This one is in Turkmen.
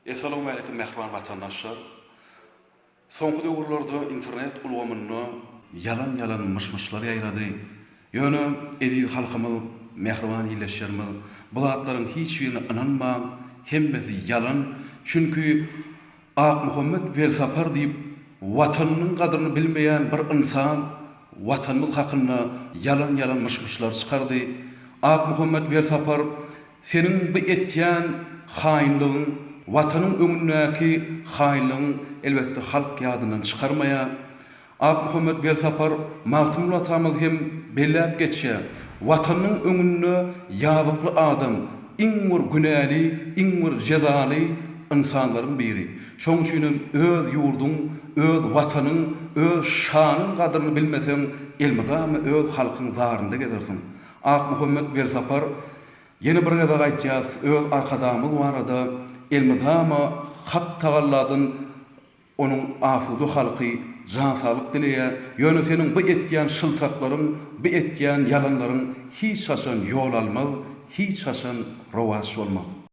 Essalawmaleýkim mähriban watandaşlar! Soňky döwürlerde internet ulgamynda ýalan-ýalan myş-myşlar ýaýrady. Ýöne eziz halkymyz, mähriban ildeşlerimiz bu zatlaryň hiç birine ynanmaň, hemmesi ýalan. Çünki Akmuhammet Welsapar diýip Watanynyň gadyryny bilmeýän bir ynsan Watanymyz hakynda ýalan-ýalan myş-myşlar çykardy. Akmuhammet Welsapar Seniň bu etýän haýynlygyň, Watanyň öňündäki haýynlygyň elbetde halk ýadyndan çykarmaýar. Akmuhammet Welsapar Magtymguly atamyz hem belläp geçýär, Watanynyň öňünde ýazykly adam iň bir günäli, iň bir jezaly ynsanlaryň biri. Şoň üçinem öz ýurduň, öz Watanyň, öz şanyň gadyryny bilmeseň elmydama öz halkyň zarynda gezersiň. Akmuhammet Welsapar Ýene bir gezek aýtýas, öz Arkadagymyz barada elmydama Hak Tagalladan onuň asuda halky jan saglyk dileýär, ýöne seniň bu etýän şyltaklaryň, bu etýän ýalanlaryň hiç haçan ýol almaz, hiç haçan rowaç bolmaz.